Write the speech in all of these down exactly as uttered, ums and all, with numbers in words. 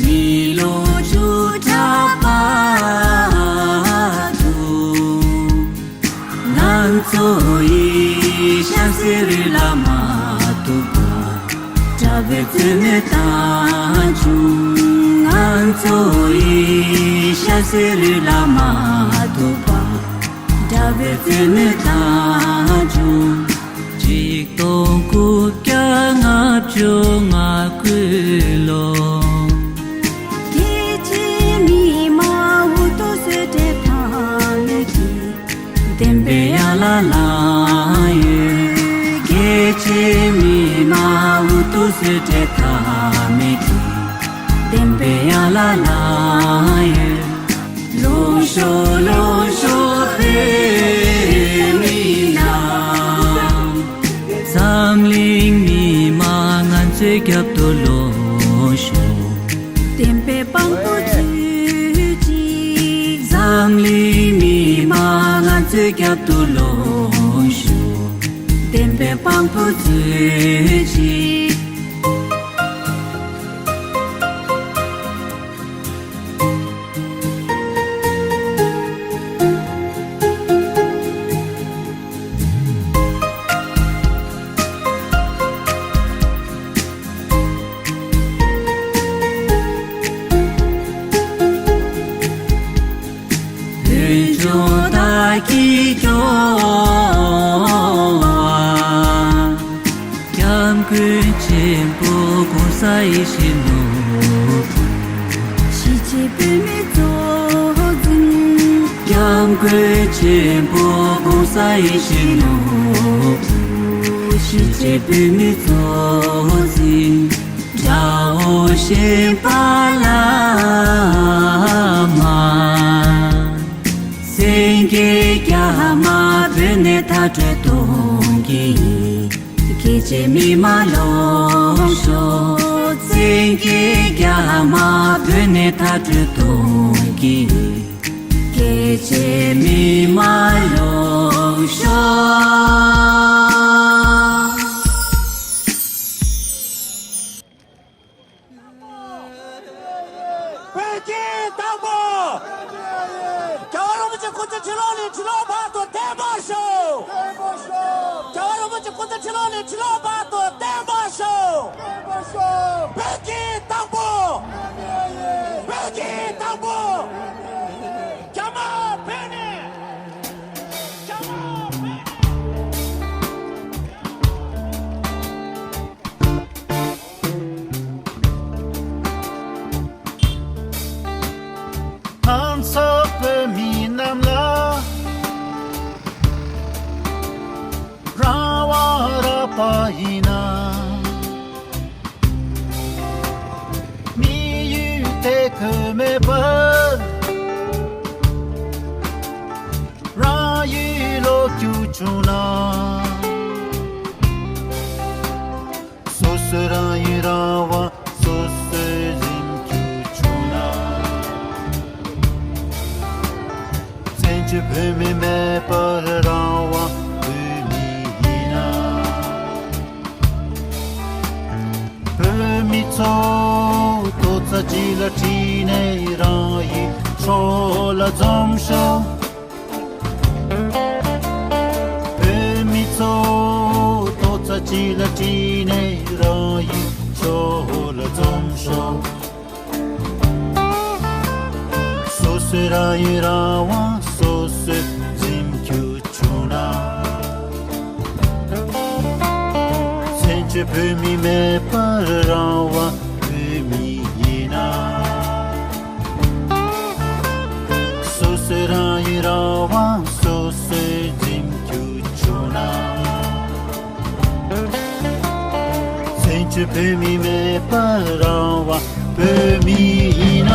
མི་ལོ་བཅུ་ཕྲག་བར་དུ། ང་ཚོ་ཡི་ཤ་སི་རི་ལ་མ་ཐུག་པ། དགྲ་བོའི་བཙན་གནོན་དང་བྱུང་། ང་ཚོ་ཡི་ཤ་སི་རི་ལ་མ་ཐུག་པ། དགྲ་བོའི་བཙན་གནོན་དང་བྱུང་། གཅིག་སྟོང་དགུ་བརྒྱ་ལྔ་བཅུ་ང་དགུའི་ལོ། རྒྱལ་གཅེས་མི་མང་འུ་ཐུག་གསོད་བྲེག་ཐ་མལ་གྱིས། བདེན་པའི་ཡན་ལག་བླངས་ཡོད། རྒྱལ་གཅེས་མི་མང་འུ་ཐུག་གསོད་བྲེག་ཐ་མལ་གྱིས། བདེན་པའི་ཡན་ལག་བླངས་ཡོད། ལོངས་ཤོག་ལོངས་ཤོག་བོད་མི་རྣམས། འཛམ་གླིང་མི་མང་ང་ཚོའི་རྒྱབ་ཏུ་ལོངས་ཤོག་བདེན་པའི་དཔང་པོ་མཛོད་ཅིག་འཛམ་གླིང་མི་མང་ང་ཚོའི་རྒྱབ་ཏུ་ལོངས་ཤོག་བདེན་པའི་དཔང་པོ་མཛོད་ཅིག་ཀྱིས་སྐྱོང་བ། སྐྱབས་མགོན་ཆེན་པོ་གོང་ས་ཡིད་བཞིན་ནོར་བུ། གཞིས་བྱེས་བོད་མིའི་གཙོ་འཛིན། སྐྱབས་མགོན་ཆེན་པོ་གོང་ས་ཡིད་བཞིན་ནོར་བུ། གཞིས་བྱེས་བོད་མིའི་གཙོ་འཛིན། དགྲ་བོ་གཞན་ཕ་བླ་མ། སེང་གེ་རྒྱ་མ་བོད་ནས་མཐའ་སྐྲོད་གཏོང་གི། རྒྱལ་གཅེས་མི་མང་ལོངས་ཤོག། སེང་གེ་རྒྱ་མ་བོད་ནས་མཐའ་སྐྲོད་གཏོང་གི། རྒྱལ་གཅེས་མི་མང་ལོངས་ཤོག། བོད་ཀྱི་དང་པོ། རྒྱལ་བ་རིན་པོ་ཆེ་སྐུ་ཚེ་ཁྲི་ལོ་ནས་ཁྲི་ལོ་བར་དུ་བརྟན་པར་ཤོག། རྒྱལ་བ་རིན་པོ་ཆེ་སྐུ་ཚེ་ཁྲི་ལོ་ནས་ཁྲི་ལོ་བར་དུ་བརྟན་པར་ཤོག། བོད་ཀྱི་དང་པོ། བོད་ཀྱི་དང་པོ། རྒྱ་དམར་བོད་ནས། རྒྱ་དམར་བོད་ནས། ང་ཚོ་བོད་མི་རྣམས་ལ་རང་དབང་རག་པ་ཡིན་ན། དམིགས་ཡུལ་དེ་ཁོ་མེད་པར། རང་ཡུལ་ལོག་རྒྱུ་བྱུང་ན། སོ་སོའི་རང་ཡུལ་རང་དབང་སོ་སོས་འཛིན་རྒྱུ་བྱུང་ན། བཙན་བྱོལ་བོད་མི་མེད་པར་རང་དབང་བོད་མི་ཡིན་ན། བོད་མི་ཚོ་ཐོག་ཚད་གཅིག་ལ་ཁྲིད་ནས་རང་ཡུལ་ཕྱོགས་ལ་འཛོམས་ཤོག། བོད་མི་ཚོ་ཐོག་ཚད་གཅིག་ལ་ཁྲིད་ནས་རང་ཡུལ་ཕྱོགས་ལ་འཛོམས་ཤོག། སོ་སོའི་རང་ཡུལ་རང་དབང་སོ་སོས་འཛིན་རྒྱུ་བྱུང་ན། བཙན་བྱོལ་བོད་མི་མེད་པར་རང་དབང་བོད་མི་ཡིན་ན། སོ་སོའི་རང་ཡུལ་རང་དབང་སོ་སོས་འཛིན་རྒྱུ་བྱུང་ན། བཙན་བྱོལ་བོད་མི་མེད་པར་རང་དབང་བོད་མི་ཡིན་ན།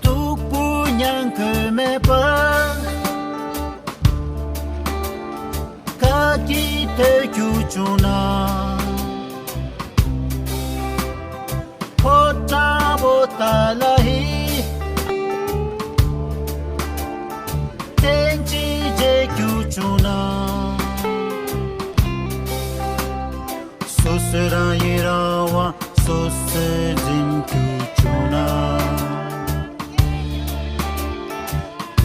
སྟུག་པོ་མྱང་དགོས་མེད་པར། དཀའ་སྤྱད་སྡོད་རྒྱུ་བྱུང་ན། ཕོ་བྲང་པོ་ཏཱ་ལ་ཡི་རྟེན་གཅིག་མཇལ་རྒྱུ་བྱུང་ན། སོ་སོའི་རང་ཡུལ་རང་དབང་སོ་སོས་འཛིན་རྒྱུ་བྱུང་ན།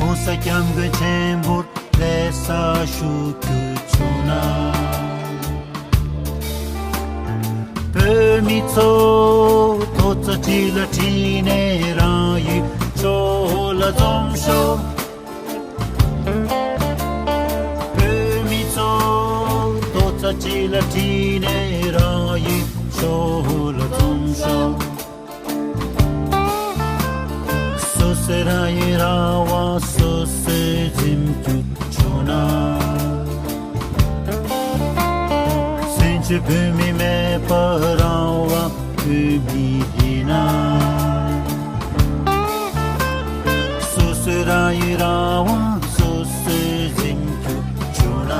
༸གོང་ས་༸སྐྱབས་མགོན་ཆེན་པོར་ལྷ་ས་བཞུགས་རྒྱུ་བྱུང་ན། བོད་མི་ཚོ་ཐོག་ཚད་གཅིག་ལ་ཁྲིད་ནས་རང་ཡུལ་ཕྱོགས་ལ་འཛོམས་ཤོག། བོད་མི་ཚོ་ཐོག་ཚད་གཅིག་ལ་ཁྲིད་ནས་རང་ཡུལ་ཕྱོགས་ལ་འཛོམས་ཤོག། སོ་སོའི་རང་ཡུལ་རང་དབང་སོ་སོས་འཛིན་རྒྱུ་བྱུང་ན། བཙན་བྱོལ་བོད་མི་མེད་པར་རང་དབང་བོད་མི་ཡིན་ན། སོ་སོའི་རང་ཡུལ་རང་དབང་སོ་སོས་འཛིན་རྒྱུ་བྱུང་ན།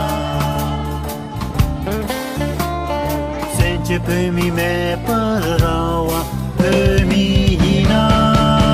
བཙན་བྱོལ་བོད་མི་མེད་པར་རང་དབང་བོད་མི་ཡིན་ན།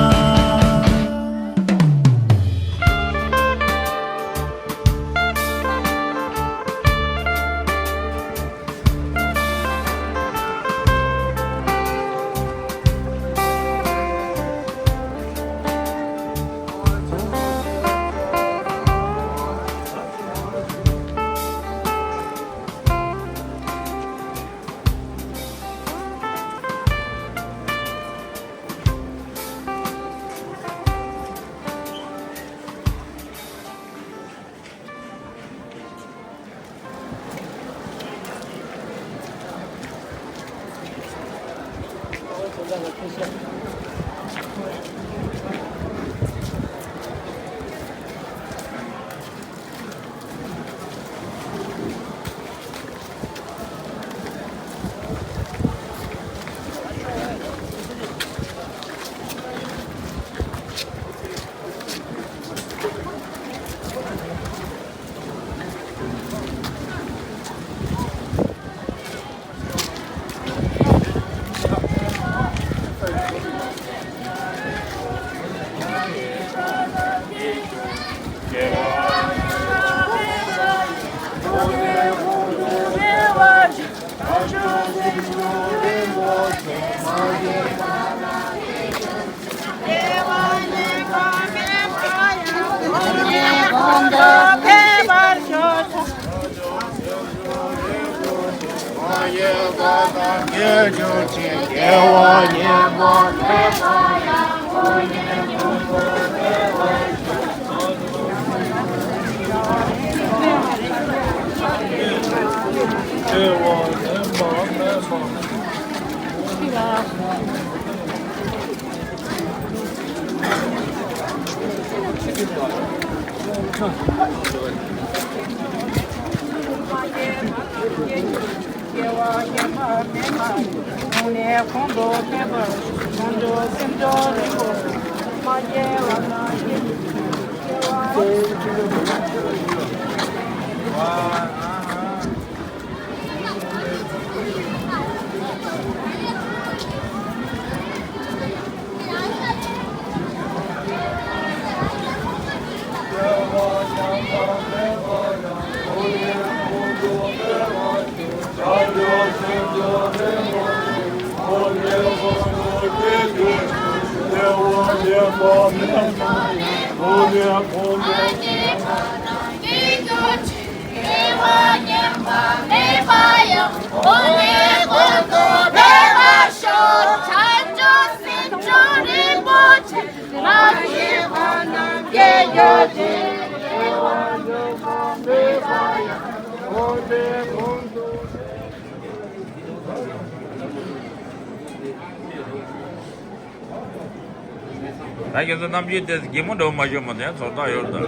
ད་ཁྱེད་ཚོ་རྣམ་འགྱུར་དེ་གད་མོ་འདྲ་བོ་མ་ཤོར་མ་དེ་ཚོར་ཐག་ཡོད་ད།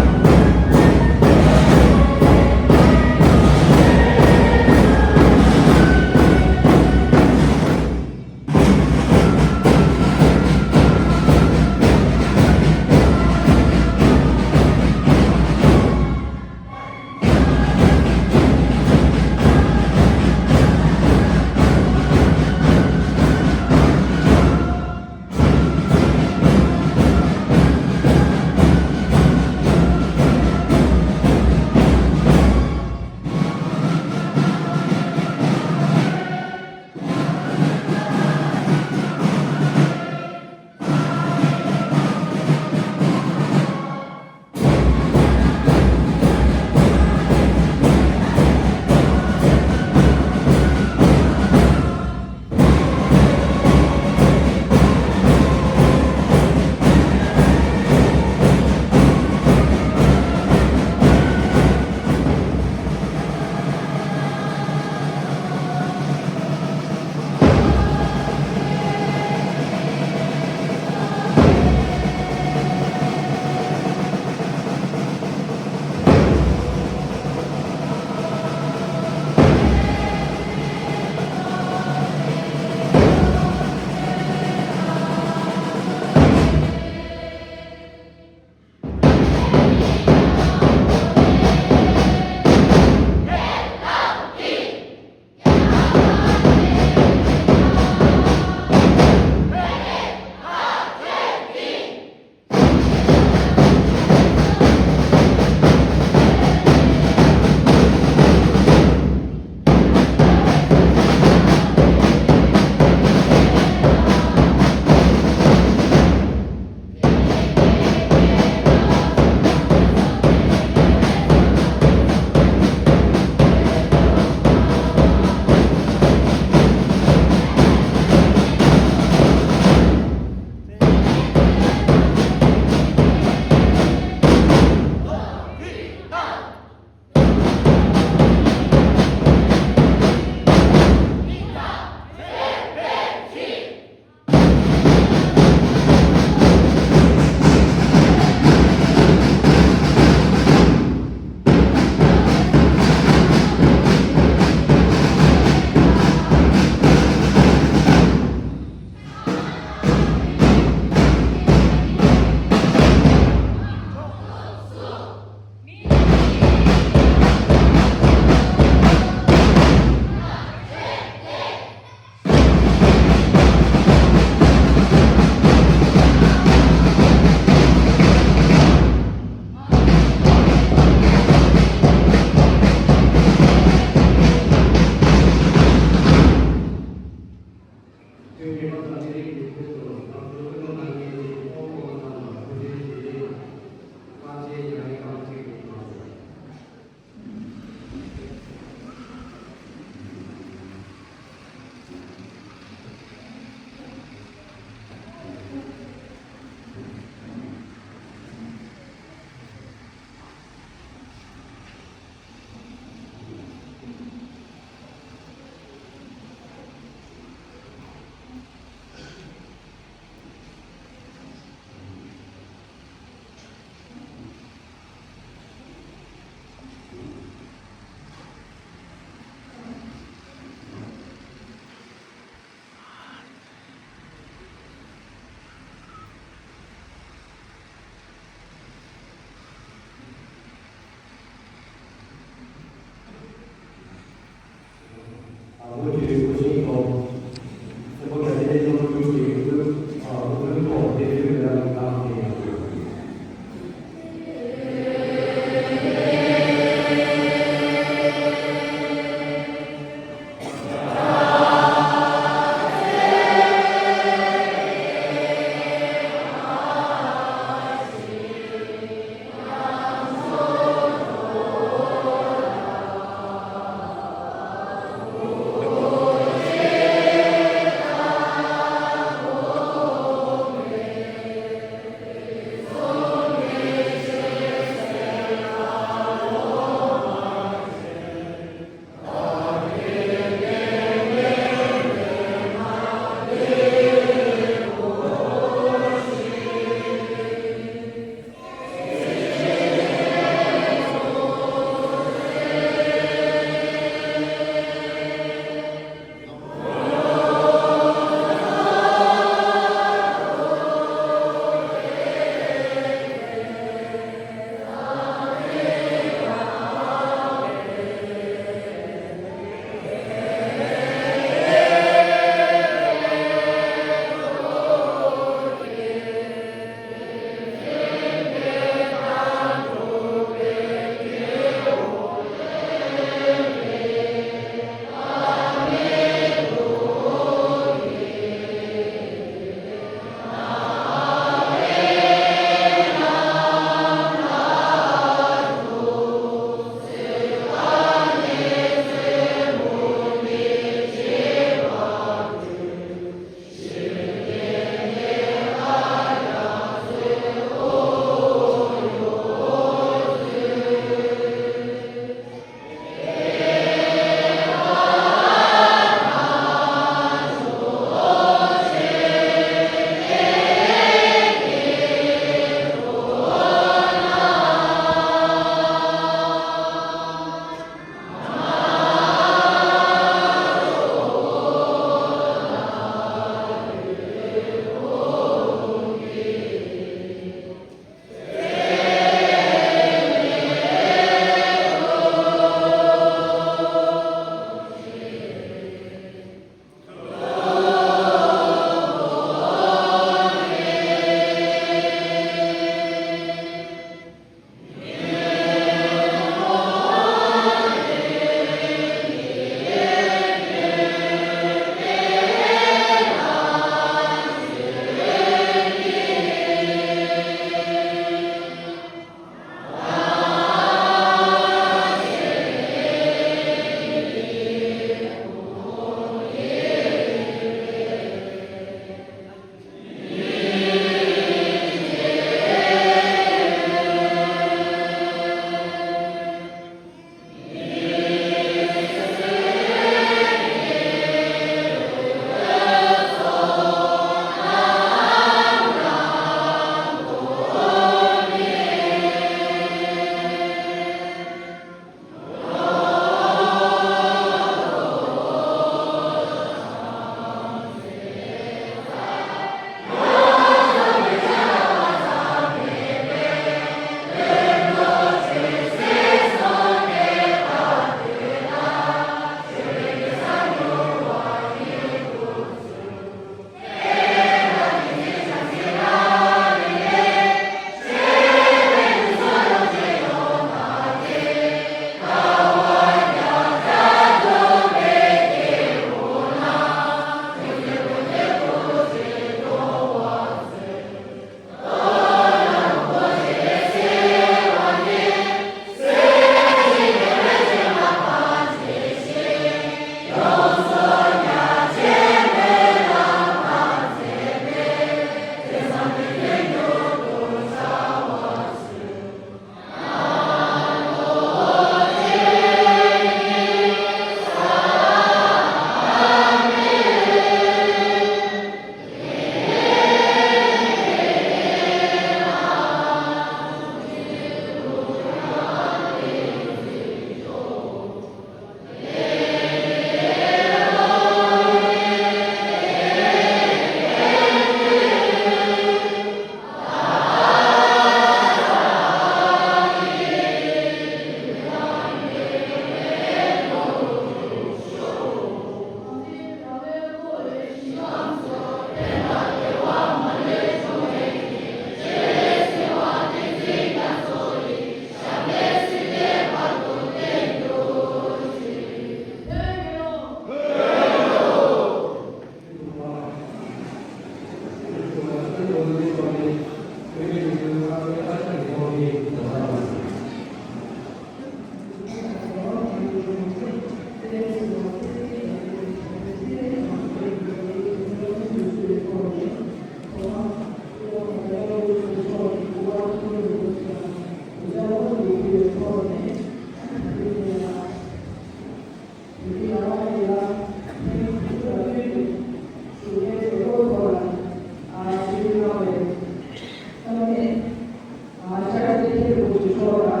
ཚོགས་ལ་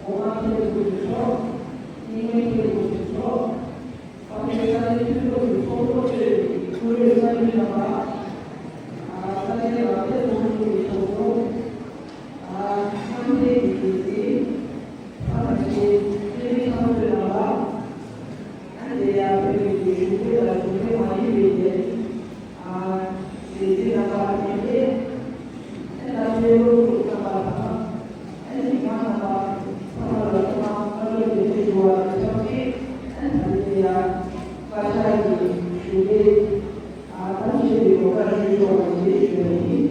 གོང་མ་མཁན་པོ་ཆེན་པོ་མཆོག་རྙིང་མའི་མཁན་པོ་ཆེན་པོ་མཆོག་ཨ་ཕའི་ས་གནས་མཐུན་ཚོགས་ཀྱི་ཚོགས་གཙོ་གཙོས་པའི་ཀུན་གྲོས་གསར་འགོད་རྣམ་པ། ཨ་ས་གནས་ལ་ཕེབས་ཐུབ་མཁན་གྱི་ཚོགས་གཙོ། ཨ་མཉམ་འབྲེལ་གྱི་སྒྲིག་འཛུགས། ཨ་ནང་བཞིན་བརྙན་མིག་ཚགས་ཚུད་རྣམ་པ། ཨ་ནི་དེ་ཡང་བོད་ཀྱི་གཞུང་འབྲེལ་དང་གཞུང་འབྲེལ་མ་ཡིན་པའི་སྒེར། ཨ་སྒེར་སྡེ་རྣམ་པ་དེ་ནས་ཨ་ནི་ད་ལྟའི་སློབ་ཕྲུག་རྣམ་པ་དང་། ཨ་ནི་མི་མང་རྣམ་པ་ཚང་མ་ལ་ཐོག་མར་སྔ་དྲོ་བདེ་ལེགས་ཞུ་བ་དང་ཆབས་ཅིག་ཨ་ནི་ད་ལྟའི་དེ་ཡང་བཀའ་ཤག་གི་གཞུང་འབྲེལ་ཨ་གཏམ་བཤད་པའི་གོ་སྐབས་ཞུས་ཆོག་པ་དེ་ཞུ་བ་ཡིན།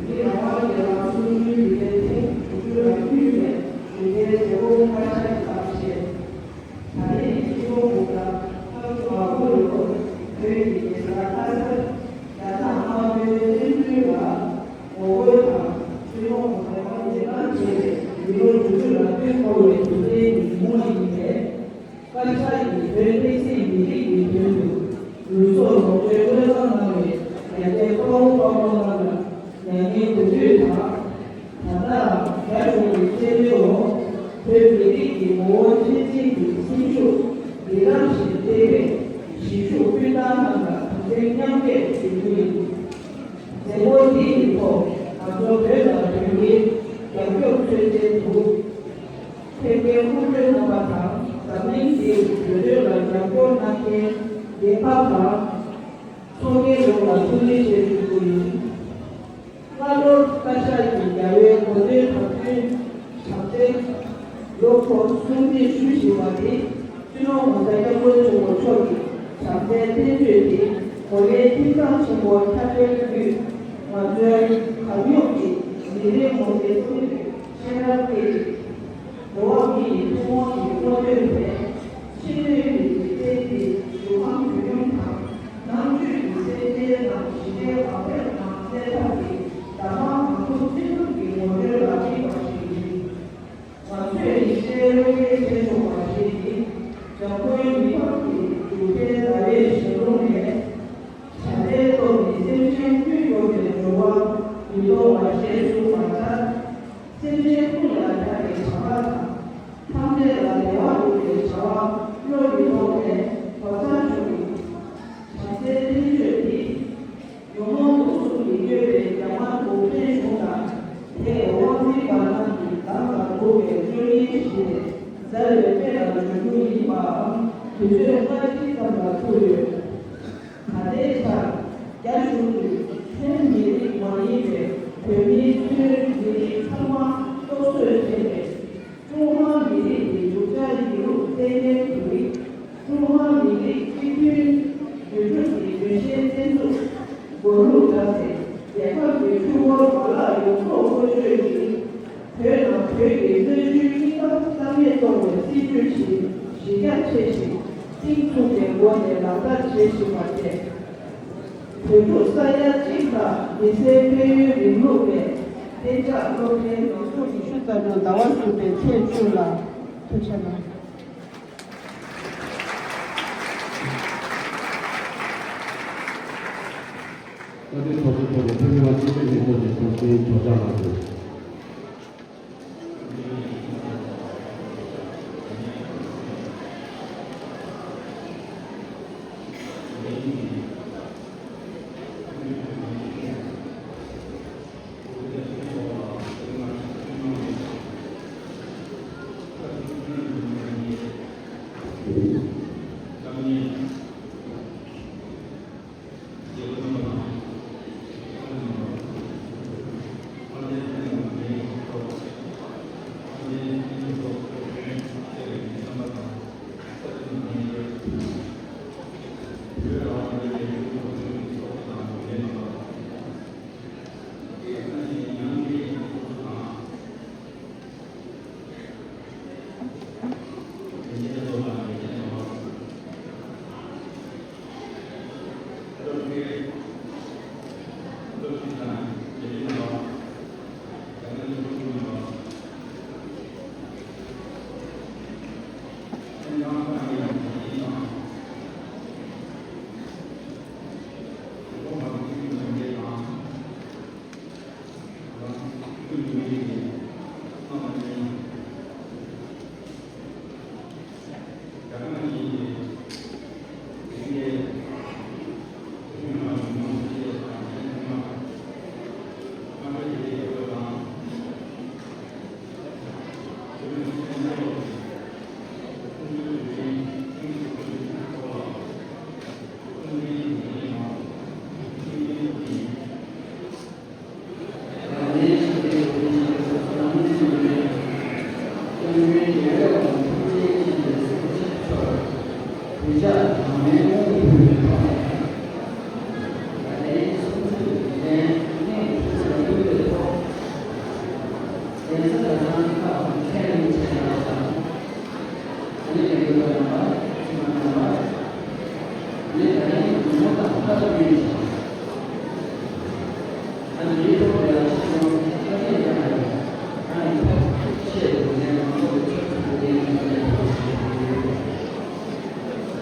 ངས་རང་དབང་རྒྱལ་ལ་གསུམ་བཅུའི་ལུས་རྩལ་ཐེངས་དྲུག་ཅུ་ལ་དབུས་པའི་ཞི་བདེའི་མཛད་སྒོ་བཀའ་ཤག་གིས་གཏམ་བཤད། ད་རེས་ཀྱི་སྤྱི་ལོ་འབུམ་ཕྲག་ཁ་ལོ་ལྔ་བཅུ་ང་དགུ་ལོར་བོད་ཀྱི་རྒྱལ་ས་ལྷ་སར་རྒྱ་ནག་དམར་པོའི་བཙན་འཛུལ་ལ་ངོ་རྒོལ་དང་སྤྱི་ནོར་གོང་ས་སྐྱབས་མགོན་རྒྱལ་བ་ཐེག་པའི་ཡིད་བློ་འགྱུར་མེད་ལ་དོན་གོ་བའི་དུས་ཚེས་ཀྱི་ཉིན་མོ་ཡིན་པས། བཀའ་ཤག་གིས་བོད་བསྟན་སྲིད་མི་རིགས་ཀྱི་དོན་དུ་ལུས་སྲོག་ལོངས་སྤྱོད་བློས་བཏང་གནང་བའི་རྒྱལ་གཅེས་དཔའ་བོ་དཔའ་མོ་རྣམས་ལ་མྱ་ངན་གུས་འདུད་དང་། ད་ལྟའང་རྒྱ་གཞུང་གི་བཙན་གནོན་འོག་བོད་མི་རིགས་ཀྱི་ངོ་བོ་འཆར་ཅན་གྱི་སེམས་ཤུགས་འདི་རང་བཞིན་བརྟན་པའི་གཞིས་བཞུགས་སྤུན་ཟླ་རྣམས་ལ་དམ་འཛིན་མཉམ་སྐྱེད་ཞུ་རྒྱུ་ཡིན། མཛད་སྒོ་འདིའི་ཐོག་ང་ཚོ་བོད་དང་དོན་གཉེར་རྒྱབ་སྐྱོར་མཚོན་བྱེད་དུ། ཐེག་པའི་དབུ་ཁྲིད་རྣམ་པ་དང་འཛམ་གླིང་འདིར་བོད་དོན་ལ་རྒྱབ་སྐྱོར་གནང་མཁན་རྒྱལ་ཁབ་དང་ཚོགས་སྡེ་ཡོངས་ལ་ཐུགས་རྗེ་ཆེ་ཞུ་རྒྱུ་ཡིན། སྔ་དྲོར་བཀའ་ཤག་གི་རྒྱལ་བའི་གོ་སྟོན་དང་བསྟུན་བྱམས་བརྩེའི་ལོ་འཁོར་སྲུང་བརྩི་ཞུ་བཞིན་པ་དེ། སྤྱི་ནོར་༸གོང་ས་༸སྐྱབས་མགོན་ཆེན་པོ་མཆོག་གི་བྱམས་བརྩེའི་བསྟན་བཅོས་དེ་གོ་ལའི་ཐིག་ཚང་ཆེན་པོ་འཁྱགས་རོམ་བརྒྱུད། ང་ཚོའི་གང་མྱོང་གི་མི་རེ་ངོ་ཚའི་སེམས་ཤུགས་ཆེ་རབས་སྐྱེད་ཅིང་། འགྲོ་བ་མི་ཡི་ཐུན་མོང་གི་བློ་གཏད་པས། ཕྱི་སྣོད་ཀྱི་འཇིག་རྟེན་འདི་གཞུང་ཁང་དུས་ཡུན་དང་། ནང་བཅུད་ཀྱི་སེམས་ཅན་རྣམས་ཞི་བདེའི་བག་ཕེབས་ངང་སེལ་ཐབས་ཀྱི་གདམས་ངག་གང་ཐུབ་ཅི་ཐུབ་ཀྱི་ངོ་སྤྲོད་ལ་དམིགས་པ་ཞིག་ཡིན། ང་ཚོས་ཡེ་ཤེས་བློ་སྐྱེད་བྱེད་ཆོག་པ་ཞིག་ནི། འཇམ་མགོན་ཡུལ་ཕམ་གྱི་སྒྱུ་རྩལ་ཟླ་བའི་ཞལ་ལུང་ནས། བྱ་བྲལ་སྟོབས་ནི་སེམས་ཅན་ཀུན་སྐྱོབ་པའི་སྦྱོར་བ། མི་གཏོང་བ་ཞེས་གསུངས་པ་ལྟར། སེམས་ཅན་ཀུན་ལ་དགའ་བའི་བྱ་བ་དང་། ཐམས་ཅད་ལ་བདེ་བ་སྒྲུབ་པའི་བྱ་བ་བློ་ཡིས་རྟོགས་ནས་གོ་ཆ་ཆོད་ཀྱི། བྱམས་བརྩེའི་བསྟན་བཅོས་འདི། ཉོན་མོངས་དུག་གསུམ་གྱིས་གཡོས་པའི་རྒྱ་དམར་འབུམ་སྡེའི་གཞུང་དང་། དེས་དབང་འཛིན་པ་རྣམས་ཀྱི་ལམ་དང་འགྲོ་བའི་སྤྱོད་ངན་ཞི་ནས་མཛའ་བའི་དཔལ་ལ་འབྱོར་རྒྱུ་ཡིན་པའང་དུས་ཚོད་སྔ་ཕྱི་ཙམ་ལ་ཐུག་ཡོད། ད་ལྟའི་ཆར་རྒྱ་གཞུང་གིས་ཕྱོགས་མི་རིགས་མ་ཡིན་པའི་བོད་མིའི་ཚུལ་མི་རིགས་ཚང་མ་སློབ་གསོས་བྱས་ཏེ། ཀྲུང་ཧྭ་མི་རིགས་ཀྱི་རྒྱུ་ཆ་ཡིན་ལུགས་གཏན་འཁེལ་གྱིས། ཀྲུང་ཧྭ་མི་རིགས་གཅིག་མཐུན་འདུས་གྲུབ་ཀྱི་རྒྱུན་ཤེས་བཙན་འཛུལ་སྒོ་ལུགས་བསྒྲགས་ཏེ། རྒྱལ་ཁབ་ཀྱི་ཆུ་འཁོར་མ་ལག་ཡོངས་རྫོགས་བཀོལ་སྤྱོད་ཀྱིས། བོད་ནང་བོད་ཀྱི་སྣོད་བཅུད་རྙིང་པ་རྩ་མེད་གཏོང་བའི་སྲིད་ཇུས་ཤིག་གཞི་རྒྱ་ཆེ་ཞིང་གཏིང་ཚུགས་པའི་སྒོ་ནས་ལག་བསྟར་བྱེད་བཞིན་པ་བཅས། བོད་ཕྲུག་ས་ཡ་གཅིག་ལྷག་མི་སེར་སྤེལ་ཡུལ་རིང་ལུགས་པའི་གཏན་འཇགས་སློབ་གྲྭའི་ནང་ཚུད། ཉི་ཤུ་རྩ་དྲུག་ཟླ་བ་གསུམ་པའི་ཚེས་བཅུ་ལ། ཐུགས་རྗེ་གནང་། བཀའ་དྲིན་ཐོབ་ཚུལ་ཐོག་ནས་བོད་མི་མང་སྤྱི་འཐུས་ལྷན་ཚོགས་ཀྱི་ཚོགས་གཙོ་ཇོ་ཤཱཀ་ལགས་སུ།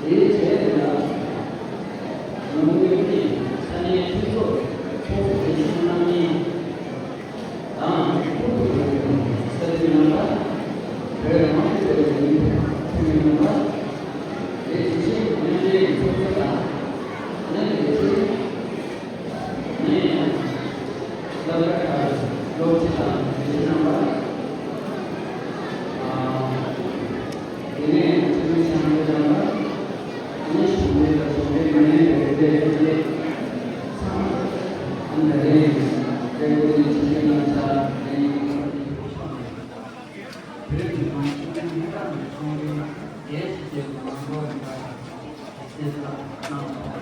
དེའི་རྗེས་ལ། ནང་མི་ནས་ས་གནས་འཐུས་ཚོགས་ཚོགས་གཙོ་གྲོས་ཆོད་གནང་མཁན་དང་། ཐུགས་ཁུར་དང་ས་འཐུས་རྣམ་པ། བོད་རང་དབང་ལས་དོན་ཁུར་མཁན་རྣམ་པ། དེ་དེ་བཞིན་མཉམ་འབྲེལ་ཚོགས་གཙོ་དང་། ཨ་ནི་ལས་བྱེད། ཨ་ནི་སློབ་གྲྭ་ཁག་སློབ་སྤྱི་དང་ལས་བྱེད་རྣམ་པ། ཨ། དེ་ནས་འཐུས་མི་ཚང་མ་དང་། ཨ་ནི་གཞུང་འབྲེལ་དང་གཞུང་འབྲེལ་མ་ཡིན་པའི་སྡེ་ཚན་དེ་ཚང་མ། ཨ་ནི་ད་རེས་སྐད་འབོད་ལས་བྱེད་མཁན་རྣམས་ལ་ངས་བོད་ཀྱི་གོང་ས་མཆོག་ཉིས་སྟོང་ནས་ཚོང་རའི་རྒྱལ་སྤྱི་ཀྱི་ལམ་ལུགས་ལ་གསལ་བསྒྲགས་གནང་སོང་།